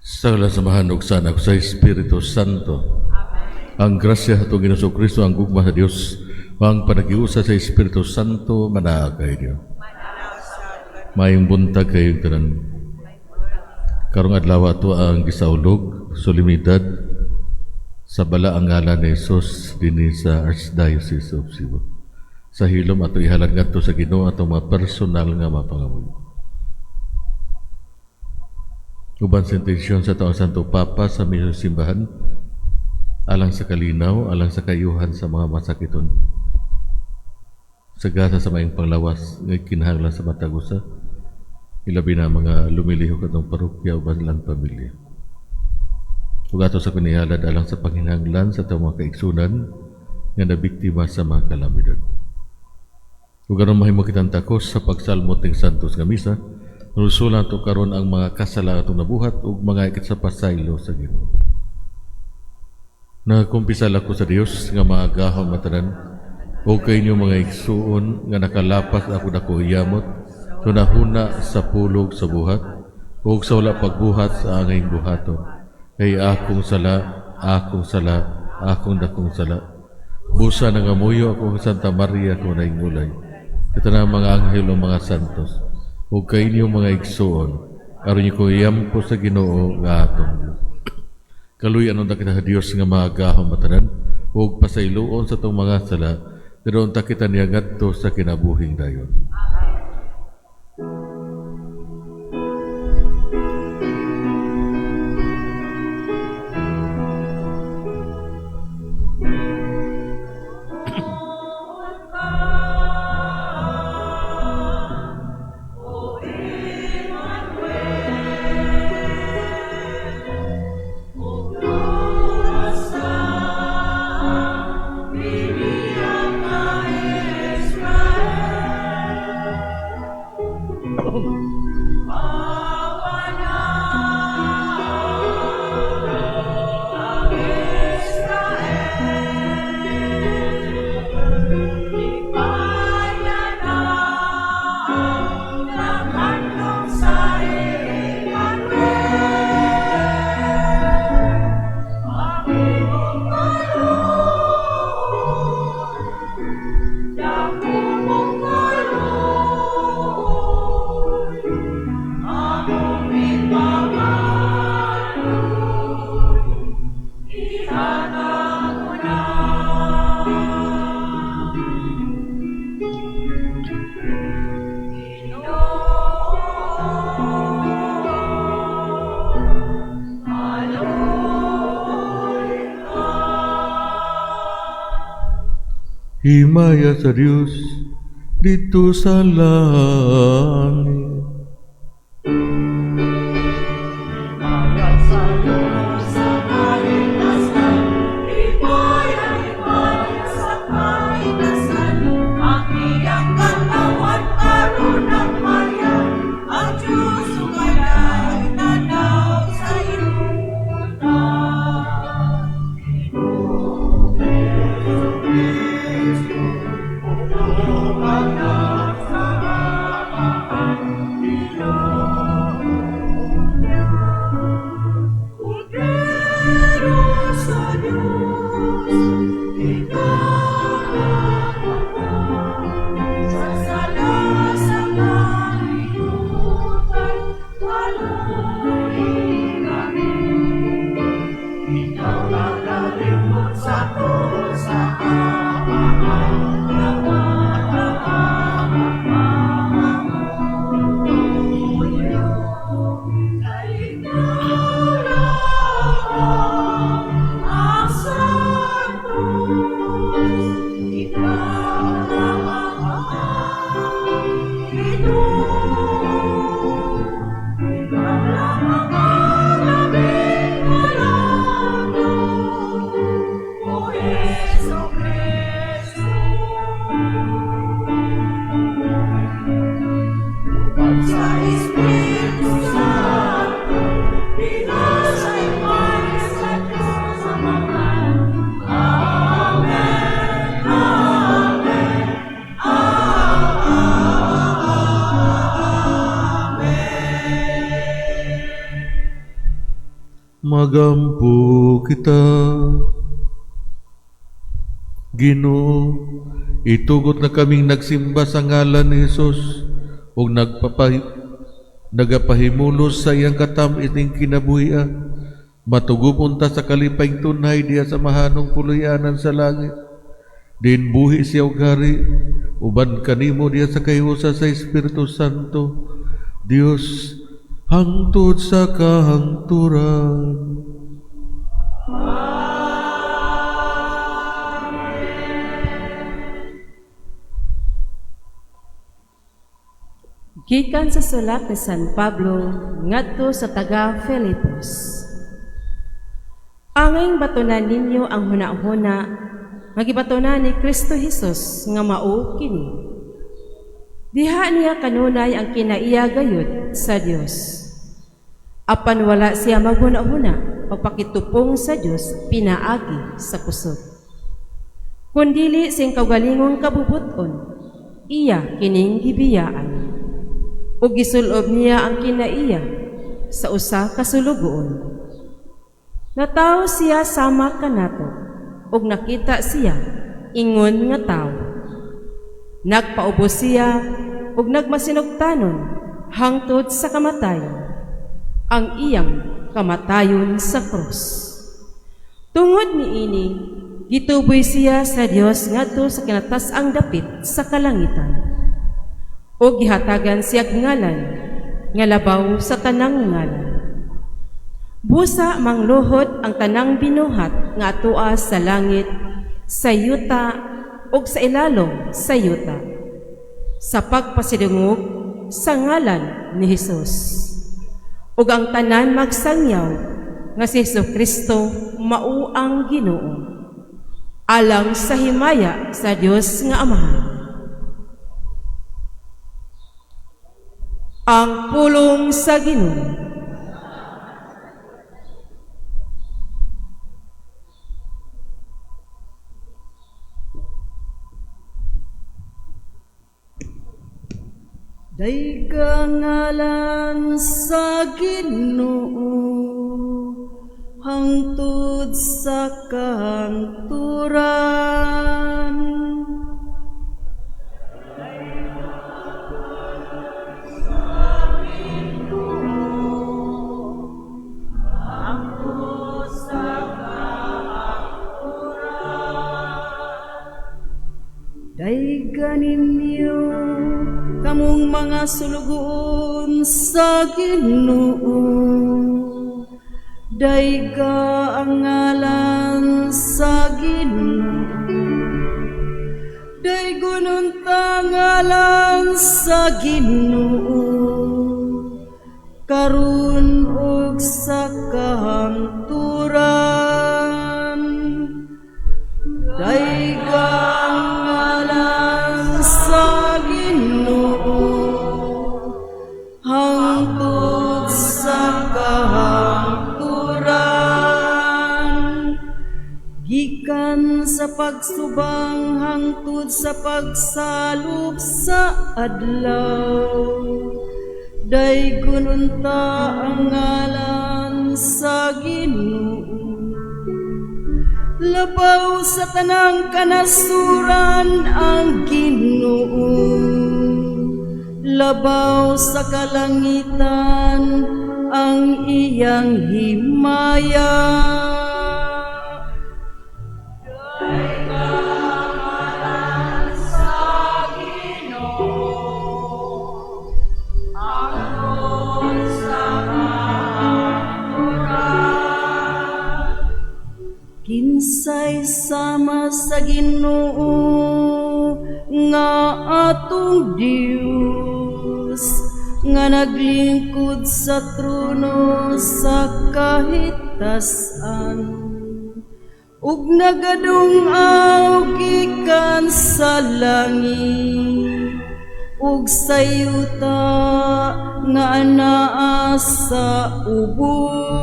Sa ngalan sa Amahan ug sa Anak sa Espiritu Santo. Ang grasya atong Ginoong Kristo, ang gugma sa Dios, ang panaghiusa sa Espiritu Santo manaa kay Dios. Maayong buntag kayong tanan. Karong adlaw ato ang gisaulog solemnidad sa balaang ngalan ni Jesus dinhi sa Archdiocese of Cebu. Sa hilom, ato ihalad ngadto sa Ginoo atong mga personal nga mapangamuyo. Uban sa intensyon sa atong Santo Papa, sa mismong simbahan, alang sa kalinaw, alang sa kaayuhan sa mga masakiton. Sa gasa sa maayong panglawas nga kinahanglan sa matag usa, ilabi na mga lumilihok atong parokya uban ilang pamilya. Ug ato sa panihalad alang sa panginahanglan sa atong mga kaigsunan nga nabiktima sa mga kalamidad. Ug aron mahimo kitang takos sa pagsalmot ning Santos nga Misa, rusulan to karon ang mga kasala atong nabuhat ug mga ikit sa pasaylo sa Ginoo. Nagakumpisal ako sa Dios nga makagagahom tanan ug sa inyo, mga igsuon, nga nakalapas ako dako yamot hunahuna, sa pulog, sa buhat ug sa wala pagbuhat sa angayng buhaton. Kay akong sala, akong sala, akong dakong sala. Busa nangamuyo ako sa Santa Maria akong Inay, sa tanang mga anghel ug mga santos, ug kaninyong mga igsuon, aron inyo ko iampo sa Ginoo nga atong Dios. Kaluy-an unta kita sa Dios nga makagagahom tanan ug pasayloon sa atong mga sala, pero unta kita niya ngadto sa kinabuhing dayon. Himaya sa Dios didto sa langit. Himaya sa Diyos sa kalikasan, himaya, himaya sa kalikasan, ang iyang katawan karon nagmaya, ang Diyos sugalay tanaw sa yuta. Ginoong Jesu Kristo, anak sa Amahan. Magampo kita. Ginoo, itugot na kaming nagsimba sa ngalan ni Jesus ug nagapahimulos sa iyang katam-is ning kinabuhia. Matugupon ta sa kalipay tunhay diha sa mahanong puloy-anan sa langit. Diin buhi siya og hari uban kanimo diha sa kahiusa sa Espiritu Santo, Dios, hangtod sa kahangturan. Gikan sa sulat ni San Pablo ngadto sa taga Filipos. Angayng batunan ninyo ang hunahuna nga gibatunan ni Kristo Hesus nga mao kini. Diha niya kanunay ang kinaiya gayud sa Dios. Apan wala siya maghuna-huna pagpakitupong sa Dios pinaagi sa kusog. Kundili sa iyang kaugalingong kabubuton, iya kining gibiyaan. Ug gisulob niya ang kinaiya sa usa ka sulugoon. Natawo siya sama kanato, ug nakita siya ingon nga tawo. Nagpaubos siya ug nagmasinugtanon hangtod sa kamatayon, ang iyang kamatayon sa krus. Tungod niini, gituboy siya sa Dios ngadto sa kinatas-ang dapit sa kalangitan. Ug gihatagan siya ngalan nga labaw sa tanang ngalan. Busa mangluhod ang tanang binuhat nga atoa sa langit, sa yuta ug sa ilalom sa yuta, sa pagpasidungog sa ngalan ni Hesus. Ug ang tanan magsangyaw nga si Hesus Kristo mao ang Ginoo, alang sa himaya sa Dios nga Amahan. Ang pulong sa Ginoo. Dayga ngalan sa Ginoo hangtod sa kahangturan. Dayga ninyo kamong mga sulugoon sa Ginoo. Dayga ang ngalan sa Ginoo. Daygon unta ngalan sa Ginoo. Karon ug sa kahangturan. Dayga ang ngalan sa Ginoo hangtod sa kahangturan. Gikan sa pagsubang hangtod sa pagsalop sa adlaw, daygon unta ang ngalan sa Ginoo. Labaw sa tanang kanasuran ang Ginoo. Labaw sa kalangitan ang iyang himaya. Kinsay sama sa Ginoo nga atong Dios, nga naglingkod sa trono sa kahitasan ug nagadung-aw gikan sa langit ug sa yuta nga anaa sa ubos.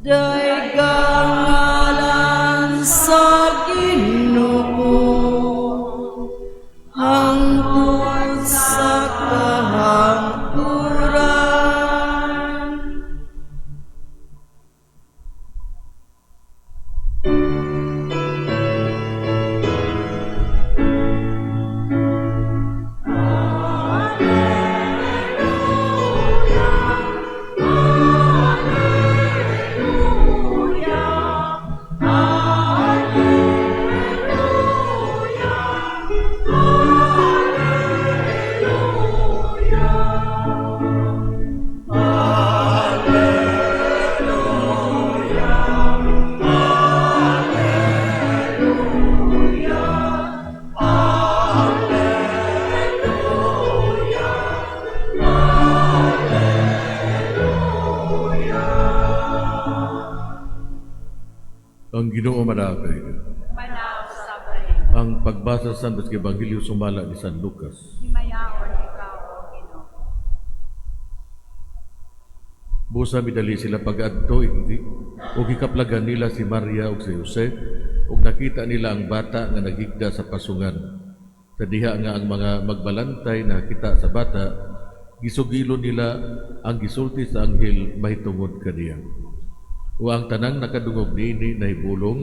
Dayga ngalan sa Ginoo hangtod sa kahangturan. Ang Ginoo manaa kay. Manaog sa kaninyong. Ang pagbasa sa Santos Ebanghelyo sumala ni San Lucas. Himayaon ikaw, O Ginoo. Busa midali sila pag-adto ug gikaplagan nila si Maria ug si Jose ug nakita nila ang bata nga naghigda sa pasungan. Sa diha nga ang mga magbalantay nakita sa bata, gisugilon nila ang gisulti sa anghel mahitungod kaniya. O ang tanang nakadungog niini nahibulong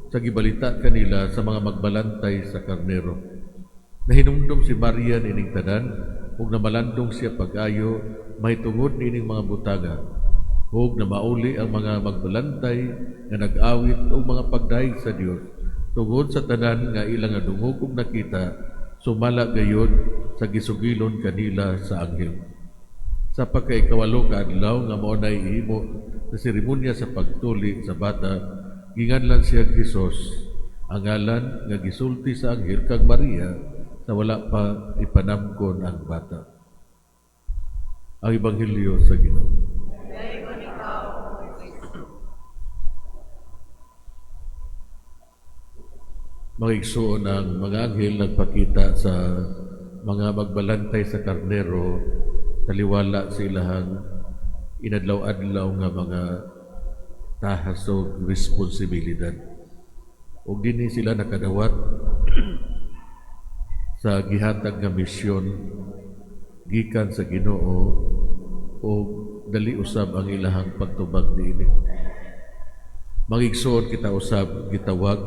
sa gibalita kanila sa mga magbalantay sa karnero. Nahinumdum si Maria niining tanan ug namalandong siya pag-ayo mahitungod niining mga butanga, ug namauli ang mga magbalantay nga nag-awit og mga pagdayeg sa Dios tungod sa tanan nga ilang nadungog ug nakita, sumala gayod sa gisugilon kanila sa anghel. Sa pagkaikawalo ka adlaw nga mao nay ihimo sa seremonya sa pagtuli sa bata, ginganlan siya Jesus, ang ngalan nga gisulti sa anghel kang Maria sa wala pa ipanamkon ang bata. Ang Ebanghelyo sa Ginoo. Daygon ikaw, O Kristo. Mga igsoon, ang mga anghel nagpakita sa mga magbalantay sa karnero taliwala sa ilahang inadlaw-adlaw nga mga tahas o responsibilidad. Ug dinhi sila nakadawat sa gihatag nga misyon gikan sa Ginoo o dali usab ang ilahang pagtubag niini. Mga igsoon, kita usab gitawag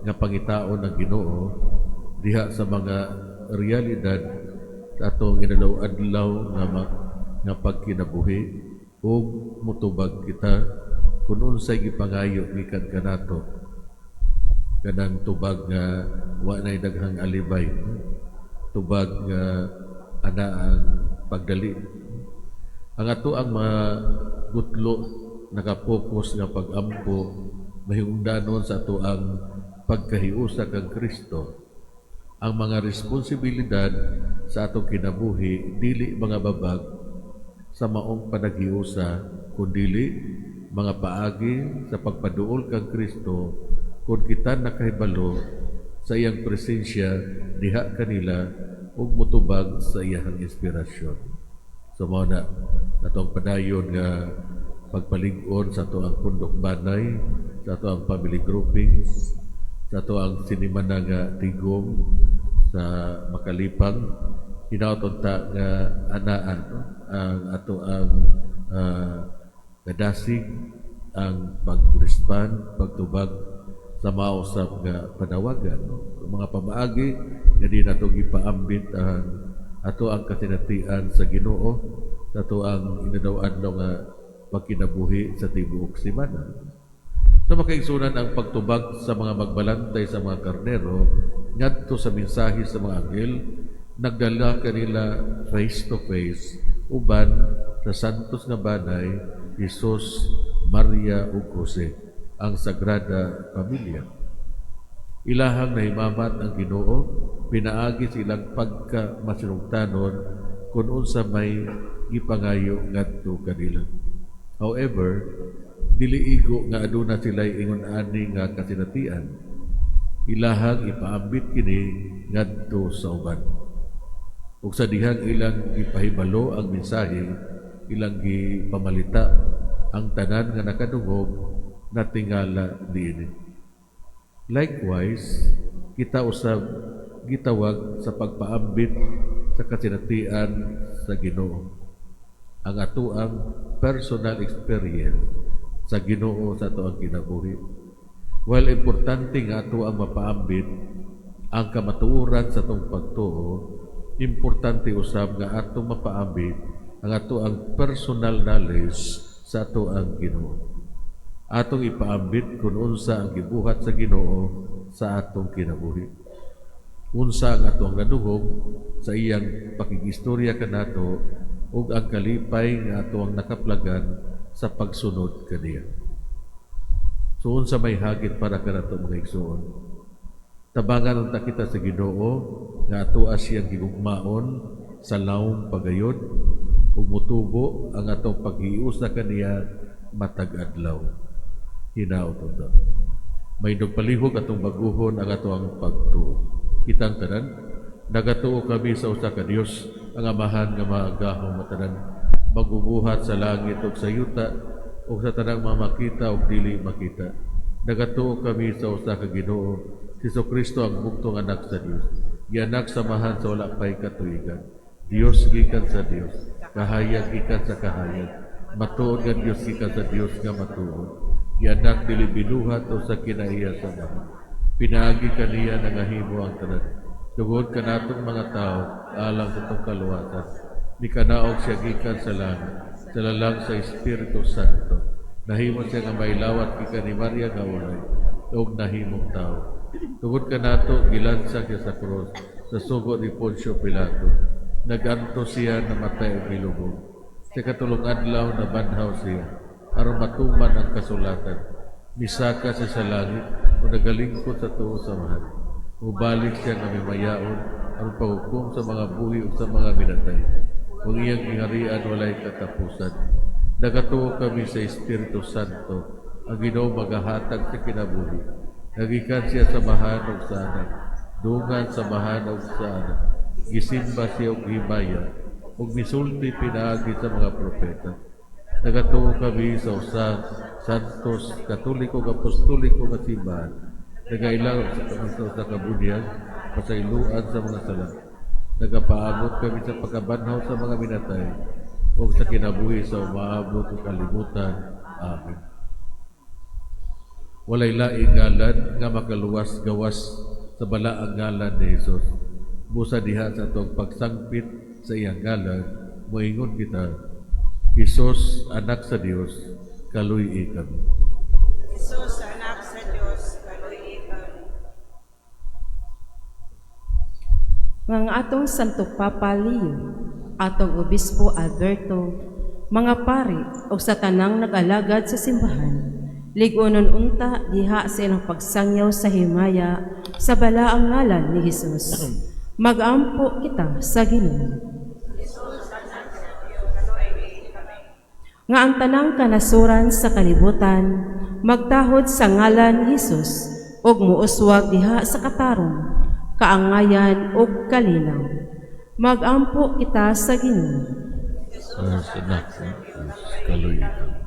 nga pangitaon ang Ginoo diha sa mga realidad sa atong inadlaw-adlaw nga pagkinabuhi ug mutubag kita kung unsay gipangayo gikan kanato, kanang tubag nga wa nay daghang alibay, tubag nga ana ang pagdali ang ato ang mga gutlo, nakapokus nga pag-ampo mahingdanon sa ato ang pagkahiusa kang Kristo. Ang mga responsibilidad sa atong kinabuhi dili mga babag sa maong panaghiusa, kundili mga paagi sa pagpaduol kang Kristo kung kita nakahibalo sa iyang presensya diha kanila ug motubag sa iyang inspirasyon. So mao na atong padayon nga pagpalig-on sa ato ang pundok banay, sa ato ang family groupings, sa ato ang sinimana nga tigom sa makalipang. Hinaot unta nga anaan, no, ang ato ang kadasig ang pag-respond, pagtubag sa mausap nga panawagan, no? Mga pamaagi nga di nato gipaambit ang ato ang kasinatian sa Ginoo sa ato ang inadlaw-adlaw nga pagkinabuhi sa tibuok semana. Sa makaigsunan, ang pagtubag sa mga magbalantay sa mga karnero ngadto sa mensahe sa mga anghel nagdala kanila face to face uban sa santos nga banay, Jesus, Maria ug Jose, ang Sagrada Pamilya. Ilahang nahimamat ang Ginoo pinaagi sa ilang pagka masinugtanon kung unsa may gipangayo ngadto kanila. However, dili igo nga aduna sila ingon ani nga kasinatian. Ilahang ipaambit kini ngadto sa uban. Ug sa dihang ilang gipahibalo ang mensahe, ilang gipamalita, ang tanan nga nakadungog natingala diini. Likewise, kita usab gitawag sa pagpaambit sa kasinatian sa Ginoo. Ang atoang personal experience sa Ginoo sa ato ang kinabuhi. While importante nga ato ang mapaambit ang kamatuoran sa atong pagtuo, importante usab nga atong mapaambit ang ato ang personal knowledge sa ato ang Ginoo. Atong ipaambit kung unsa ang gibuhat sa Ginoo sa atong kinabuhi. Unsa ang atong nadungog sa iyang pakigistorya kanato ug ang kalipay nga ato ang nakaplagan sa pagsunod kaniya. So unsa may hagit para kanato, mga igsoon? Tabangan unta kita sa Ginoo nga atoa siyang gigugmaon sa lawom pagayod ug mutubo ang atong paghiusa kaniya matag adlaw. Hinaot unta. Mahindog palihog atong baguhon ang atoang pagtuo. Kitang tanan, nagatuo kami sa usa ka Dios, ang Amahan nga makagagahom tanan, magbubuhat sa langit ug sa yuta ug sa tanang mga makita ug dili makita. Nagatuo kami sa usa ka Ginoo, si Kristo, ang bugtong anak sa Dios. Gianak sa Amahan sa wala pay katuigan. Dios gikan sa Dios, kahayag gikan sa kahayag, matuod nga Dios gikan sa Dios nga matuod. Gianak, dili binuhat o sa kinaiya sa Amahan. Pinaagi kaniya nangahimo ang tanan. Tungod kanatong mga tao, alang sa atong kaluwasan, mikanaog siya gikan sa langit, sa lalang sa Espiritu Santo. Nahimo siya nga mailawat gikan ni Maria nga ulay, ug nahimong tao. Tungod kanato, gilansang siya sa krus, sa sugo ni Poncio Pilato. Nagantos siya, namatay ug gilubong. Sa ikatulong adlaw, nabanhaw siya, aron matuman ang kasulatan. Misaka siya sa langit, ug nagalingkod sa tuo sa Amahan. Mubalik siya nga mimayaon aron paghukom sa mga buhi ug sa mga minatay. Ug iyang gingharian walay katapusan. Nagatuo kami sa Espiritu Santo, ang Ginoo magahatag sa kinabuhi. Nagikan siya sa Amahan ug sa Anak. Dungan sa Amahan ug sa Anak. Gisimba siya ug gihimaya, ug misulti pinaagi sa mga propeta. Nagatuo kami sa usa Santos, Katoliko ug Apostoliko nga simbahan. Nagailang sa usa ka bunyag, pasayloan sa mga sala. Nagapaabot kami sa pagkabanhaw sa mga minatay ug sa kinabuhi sa umaabot ug kalibutan. Amen. Walay laing ngalan nga makaluwas gawas sa balaang ngalan ni Jesus. Busa diha sa atong pagsangpit sa iyang ngalan, moingon kita, "Hesus, anak sa Dios, kaluy-i kami." Jesus, anak sa Diyos, kaluy-i kami. Nga atong Santo Papa Leo, atong Obispo Alberto, mga pari o sa tanang nag-alagad sa simbahan, lig-unon unta diha sa ilang pagsangyaw sa himaya sa balaang ngalan ni Hesus. Magampo kita sa Ginoo. Nga ang tanang kanasuran sa kalibutan magtahod sa ngalan ni Hesus ug muuswag diha sa katarong, kaangayan ug kalinaw. Magampo kita sa Ginoo. Sa anak sa Diyos, kaluy-i kami.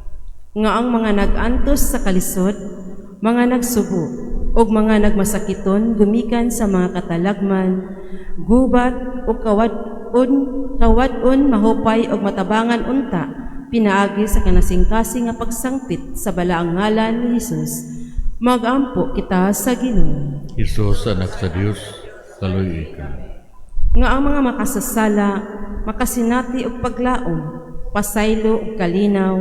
Nga ang mga nag-antos sa kalisod, mga nagsubo, ug mga nagmasakiton gumikan sa mga katalagman, gubat ug kawad-on mahupay ug matabangan unta pinaagi sa kanasingkasing nga pagsangpit sa balaang ngalan ni Hesus. Magampo kita sa Ginoo. Hesus, anak sa Dios, kaluy-i kami. Nga ang mga makasasala makasinati og paglaom, pasaylo ug kalinaw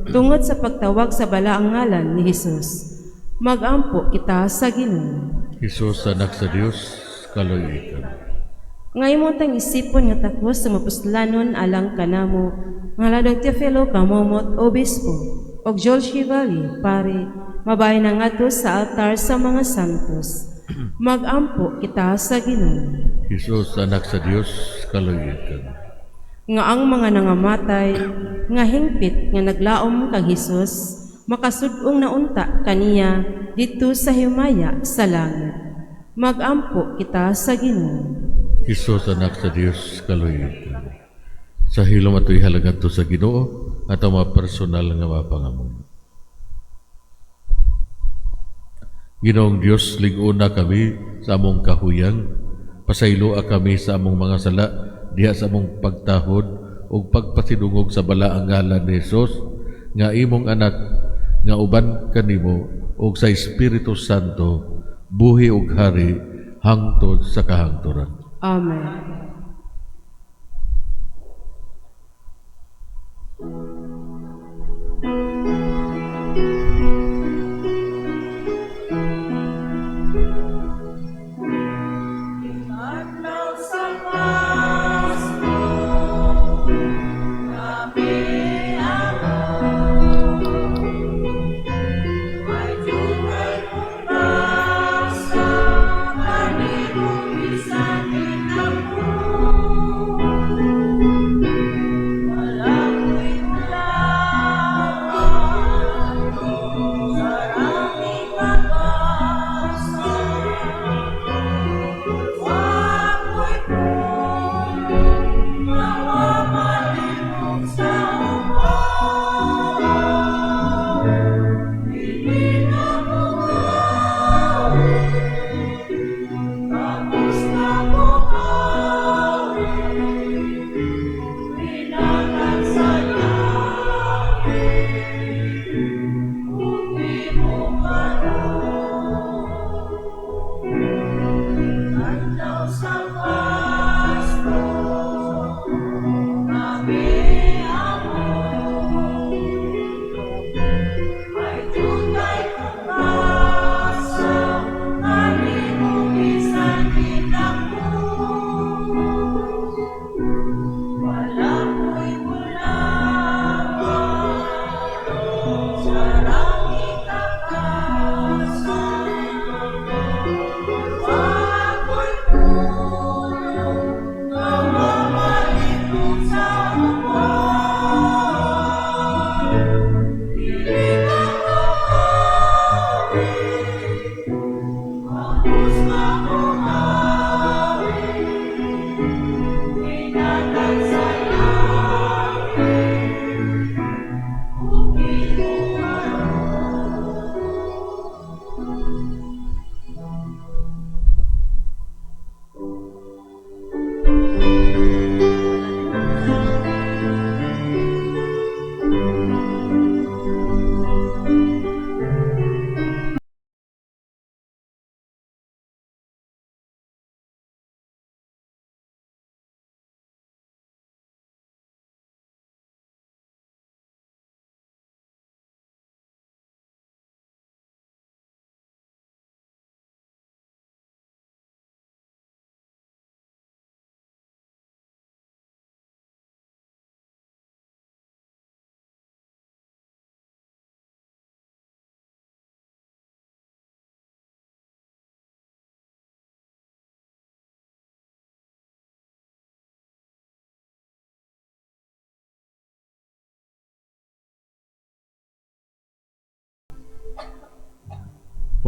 tungod sa pagtawag sa balaang ngalan ni Hesus. Magampo kita sa Ginoo. Hesus, anak sa Dios, kaluy-i kami. Nga imo tang isipon nga takos sa mapuslanon alang kanamo, ngaladong Teofilo Camomot, Obispo, ug Joel Chevalier, pare, mabahin na ngadto sa altar sa mga santos. Magampo kita sa Ginoo. Hesus, anak sa Dios, kaluy-i kami. Nga ang mga nangamatay nga hingpit nga naglaom kang Hesus makasud-ong naunta kaniya didto sa himaya sa langit. Magampo kita sa Ginoo. Hesus, anak sa Dios, kaluy-i kami. Sa hilom ato ihalad ngadto sa Ginoo at ang mga personal nga mga pangamuyo. Ginoong Dios, lig-una kami sa among kahuyang, pasayloa kami sa among mga sala diha sa among pagtahod ug pagpasidungog sa balaang ngalan ni Hesus nga imong anak nga uban kanimo ug sa Espiritu Santo, buhi ug hari hangtod sa kahangturan. Amen. Adlaw sa Pasko, kami ako, may dugay kong basa, kanimong bisan ginapo.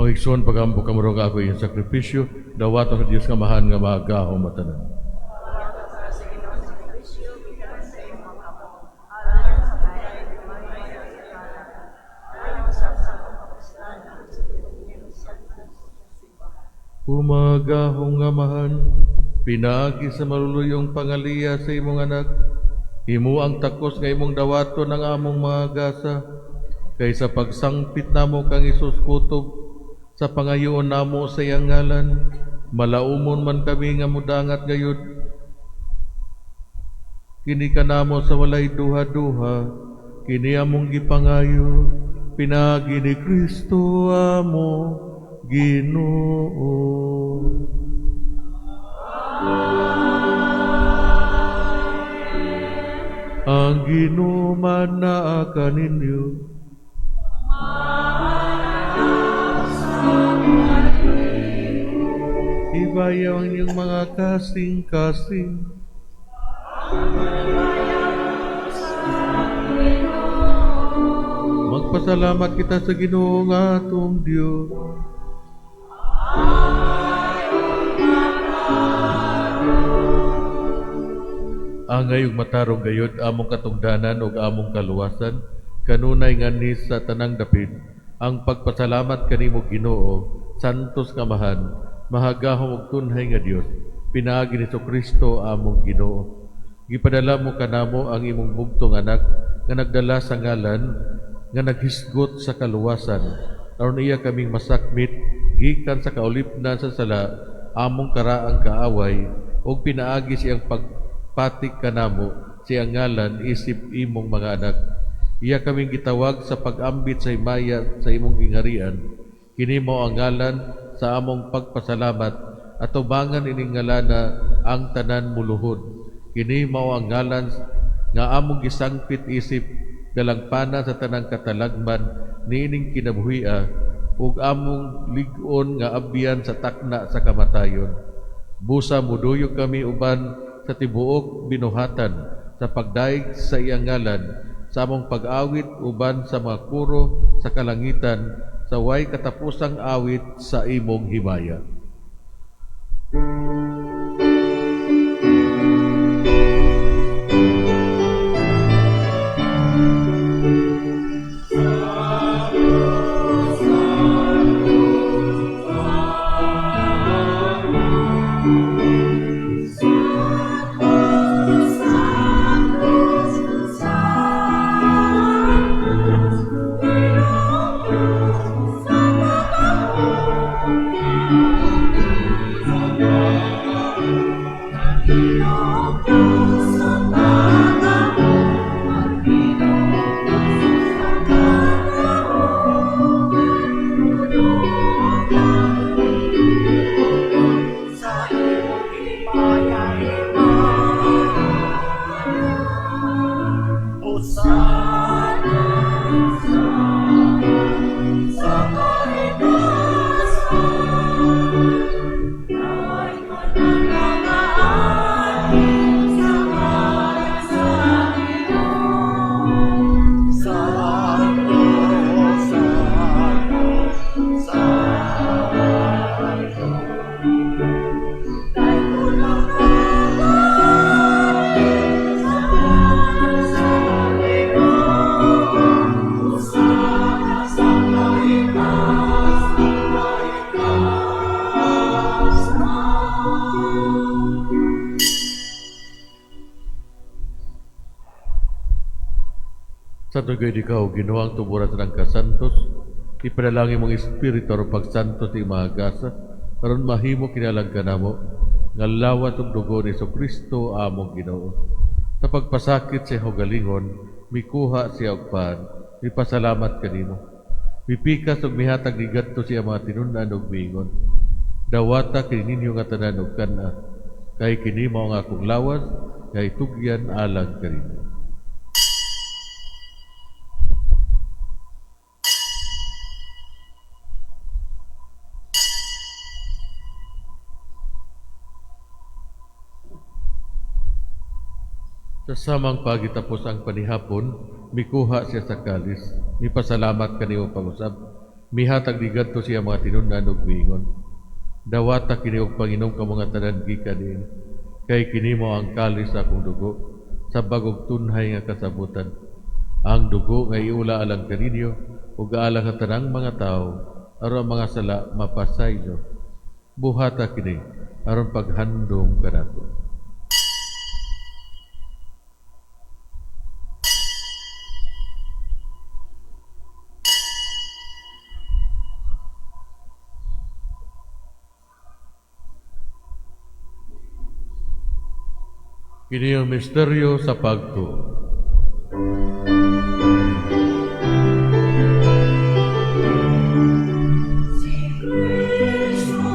Mga igsoon, pagampo kamo nga ako iyang sakripisyo, dawaton sa Dios nga Amahan nga mahagahom matanan. Sa Ginoo sa sakripisyo, gikan sa imong kamot, alang sa pagkay himaya sa ngalan, alang sa kapuslanan sa tibuok sa simbahan. Humagahong Amahan, pinaagi sa maluluyong pangaliya sa imong anak, himo ang takos nga imong dawaton ang among mga gasa, kay sa pagsangpit namo kang Hesus kutob, sa pangayoon namo sa iyang ngalan, malaumon man kami nga mudangat gayud. Kini kanamo sa walay duha-duha, kini among gipangayo, pinaagi ni Kristo amo Ginoo. Ang Ginoo manaa kaninyo. Ibayaw ang inyong mga kasing-kasing. Magpasalamat kita sa Ginoo nga atong Dios. Angay ug matarong gayud among katungdanan ug among kaluwasan, kanunay nganhi sa tanang dapit ang pagpasalamat kanimo Ginoo, santos nga Amahan, mahagahom ug tunhay nga Dios, pinaagi ni Kristo among Ginoo. Gipadala mo kanamo ang imong bugtong anak nga nagdala sa ngalan nga naghisgot sa kaluwasan, aron iya kaming masakmit gikan sa kaulipnan sa sala, among karaang kaaway, ug pinaagi siyang pagpatik kanamo siyang ngalan isip imong mga anak. Iya kaming gitawag sa pag-ambit sa himaya sa imong gingharian. Kini mao ang ngalan sa among pagpasalamat, atubangan ining ngalana ang tanan muluhod. Kini mao ang ngalan nga among gisangpit isip dalangpana sa tanang katalagman niining kinabuhia ug among lig-on nga abyan sa takna sa kamatayon. Busa muduyog kami uban sa tibuok binuhatan sa pagdaig sa iyang ngalan, sa among pag-awit uban sa mga kuro sa kalangitan, sa way katapusang awit sa imong himaya. Santo gayud ikaw, Ginoo, ang tuburan sa tanang kasantos, ipadala ang imong Espiritu aron pagsantos sa mga gasa, aron mahimo kini alang kanamo nga lawas ug dugo ni Kristo among Ginoo. Sa pagpasakit sa iyang kaugalingon, mikuha siya og pan, mipasalamat kanimo. Mipikas ug mihatag nigadto sa iyang mga tinun-an ug miingon: "Dawata kini ninyo nga tanan ug kan-a, kay kini mao ang akong lawas nga itugyan alang kaninyo." Sa samang paagi tapos ang panihapon, mikuha siya sa kalis, mipasalamat kanimo pag-usab. Mihatag ni gadto siya mga tinun-an ug miingon, "Dawata kini og panginom kamo nga tanan gikan niini, kay kini mao ang kalis sa akong dugo sa bag-ong tunhay nga kasabutan. Ang dugo nga iula alang kaninyo ug alang sa tanang mga tawo aron ang mga sala mapasaylo. Buhata kini aron paghandom kanato." Kini ang misteryo sa pagtuo. Si Kristo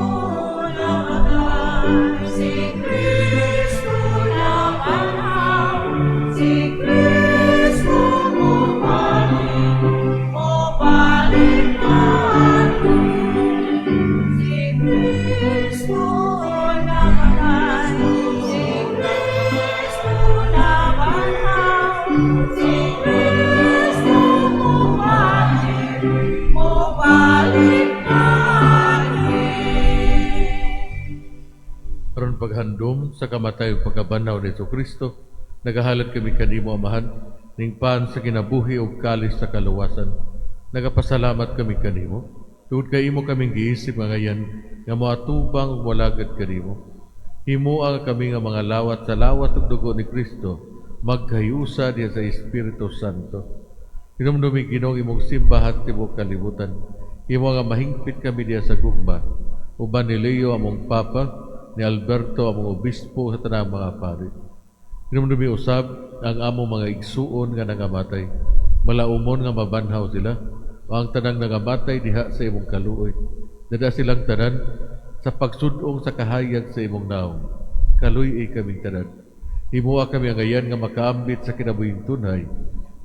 namatay, si Kristo nabanhaw, si Kristo mobalik, mobalik natin. Si Kristo namatay, si Kristo nabanhaw, si Kristo mobalik, mobalik natin. Aron paghandom sa kamatay ug pagkabanhaw ni Kristo, nagahalad kami kanimo, Amahan, ning pan sa kinabuhi ug kalis sa kaluwasan. Nagapasalamat kami kanimo tungod kay imo kaming giisip nga ngayan nga moatubang ug molagad kanimo. Himoa kami nga mga lawat sa lawas ug dugo ni Kristo magkahiusa diha sa Espiritu Santo. Hinumdumi, Ginoo, imong simbahan tibuok kalibutan. Himo nga mahingpit kami diha sa gugma uban ni Leo among Papa, ni Alberto among obispo, sa tanang mga pari. Hinumdumi usab ang among mga igsuon nga nangamatay. Malaumon nga mabanhaw sila o ang tanang nangamatay diha sa imong kaluoy. Dada silang tanan sa pagsudong sa kahayag sa imong naong. Kaluy-i kaming tanan. Himoa kami angayan nga makaambit sa kinabuhing tunhay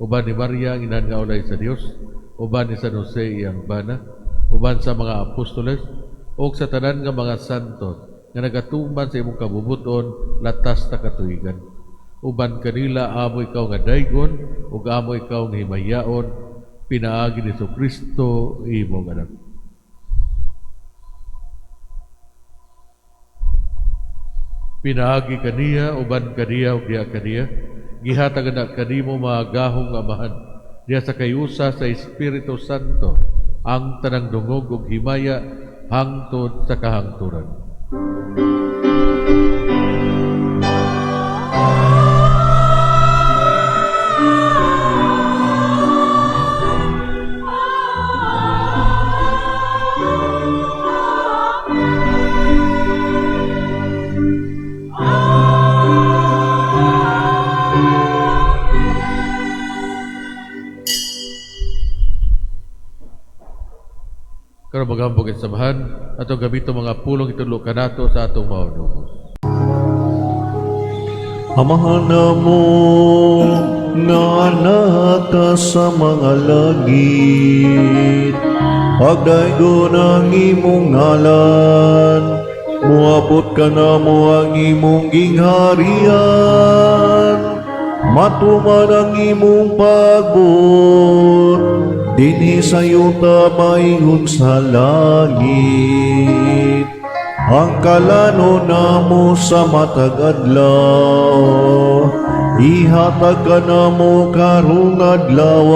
uban ni Maria ang inahan nga ulay sa Dios, uban ni San Jose iyang bana, uban sa mga apostoles ug sa tanan nga mga santo nga nagatuman sa imong kabubut-on latas sa katuigan. Uban kanila amo ikaw nga daygon ug amo ikaw nga himayaon pinaagi ni Kristo imong anak. Pinaagi kaniya, uban kaniya, ug diha kaniya, gihatag na kanimo, Mahagahong Amahan, diha sa kayusa sa Espiritu Santo, ang tanang dungog ug himaya hangtod sa kahangturan. Karon maghambog kita sa Amahan, atong gamiton mga pulong itudlo kanato sa atong Maunubos. Amahan namo nga naa ka sa mga langit, pagdaygon ang imong ngalan, muabot kanamo ang imong gingharian, matuman ang imong pagbuot, dinhi sa yuta maingon sa langit. Ang kalanon namo sa matag adlaw, ihatag kanamo karong adlaw,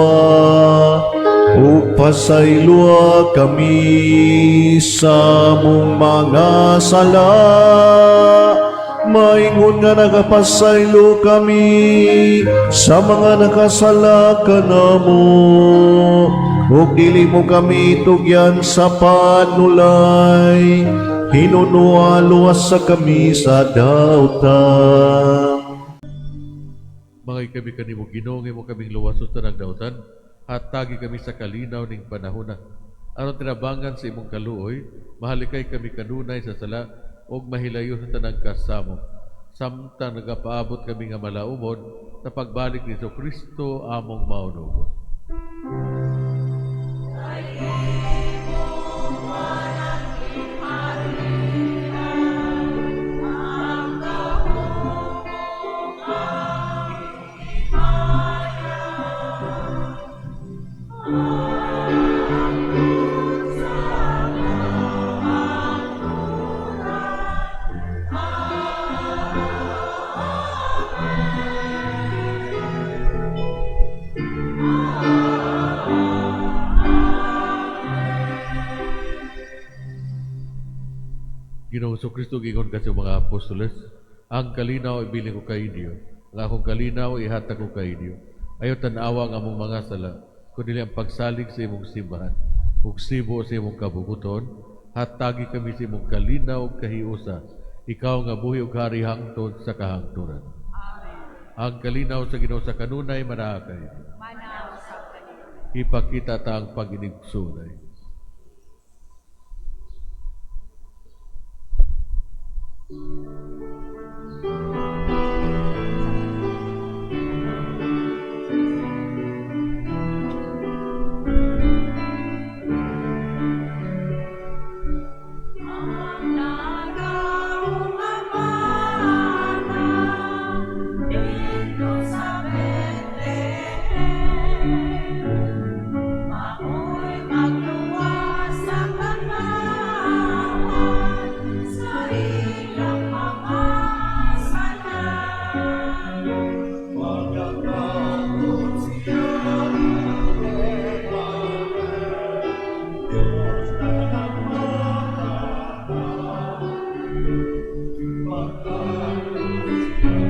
ug pasayloa kami sa among mga sala, maingon nga nagapasaylo kami sa mga nakasala kanamo, ug dili mo kami tugyan sa panulay, hinunoa luwasa kami sa dautan. Mangay kami kanimo, Ginoo, nga imo kaming luwason sa tanang dautan. Hatagi kami sa kalinaw ning panahona. Aron tinabangan sa imong kaluoy, mahalikay kami kanunay sa sala ug mahilayo sa tanang kasamok, samtang nagapaabot kami nga malaumon sa pagbalik ni Kristo among Maunubos. Ginoong Kristo, giingon ka sa mga apostoles, "Ang kalinaw ibilin ko kay inyo, ang akong kalinaw ihatag ko kay inyo. Ayaw tan-awa ang among mga sala, kundi ang pagsalig sa imong simbahan. Ug sibo sa imong kabubut-on, hatagi kami sa imong kalinaw ug kahiusa, ikaw nga buhi ug hari hangtod sa kahangturan." Amen. Ang kalinaw sa Ginoo sa kanunay manaa kay. Ipakita ta ang pag-inigsunay. Dito sa Bethlehem, mao'y magluwas sa katawhan sa ilang mga sala. Pagkatapos siya Diyos na nagmamahal. Pagkatapos siya.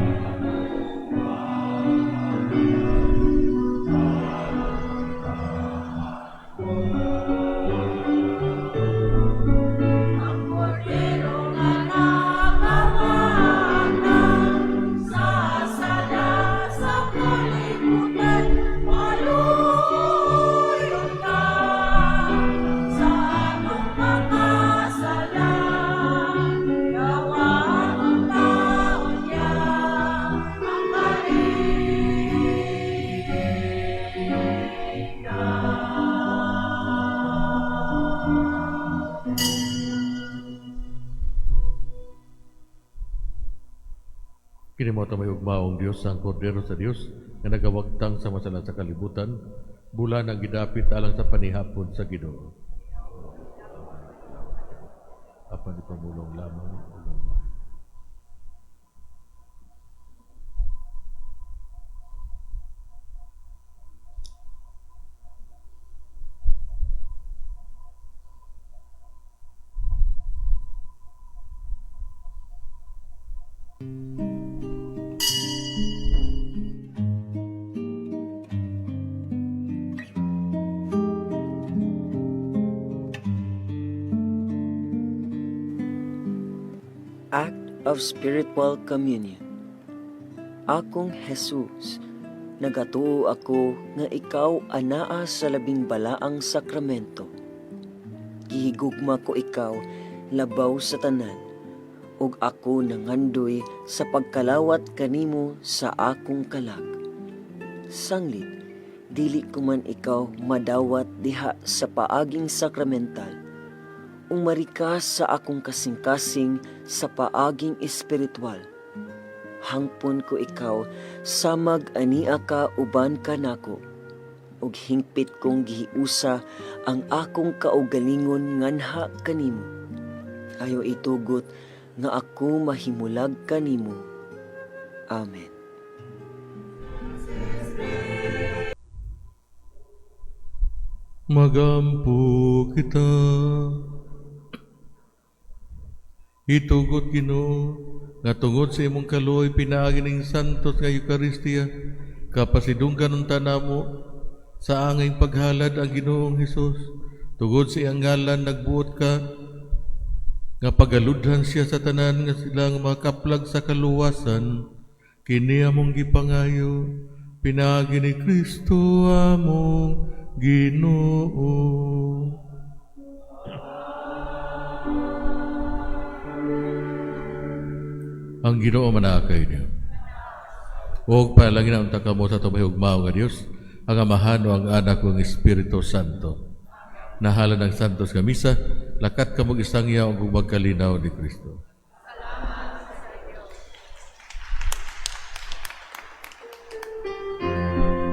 Ang kordero nga nagawagtang sa sala sa kalibutan, maluoy ka sa atong mga sala. Dawaton ta unya ang kalinaw. Kini mao may ugmaong Dios, ang Kordero sa Dios nga nagawagtang sa masala sa kalibutan, bulahan ang gidapit alang sa panihapon sa Ginoo. Apan ipamulong lamang ug ang maayo. Act of Spiritual Communion. Akong Jesus, nagatuo ako nga ikaw anaa sa labing balaang sakramento. Gihigugma ko ikaw labaw sa tanan, ug ako nangandoy sa pagkalawat kanimo sa akong kalag. Sanglit, dili ko man ikaw madawat diha sa paaging sakramental. Umari ka sa akong kasing-kasing sa paaging espiritual. Hangpon ko ikaw samag ania ka uban kanako, ug hingpit kong gihiusa ang akong kaugalingon nganha kanimo. Ayaw itugot nga ako mahimulag kanimo. Amen. Magampo kita. Itugot, Ginoo, nga tungod sa imong kaluoy pinaagi ning santos nga Eukaristiya, kapasidunggan unta namo sa angayng paghalad ang Ginoong Hesus. Tungod sa iyang ngalan nagbuot ka nga pagaludhan siya sa tanan nga silang makaplag sa kaluwasan. Kini among gipangayo pinaagi ni Kristo among Ginoo. Ang Ginoo manaa kay inyo. Ug panalangin unta kamo sa atong mahigugmaong nga Dios, ang Amahan o ang Anak o ang Espiritu Santo. Nahalad ang santos nga misa, lakat kamo isangyaw ug magkalinaw ni Kristo.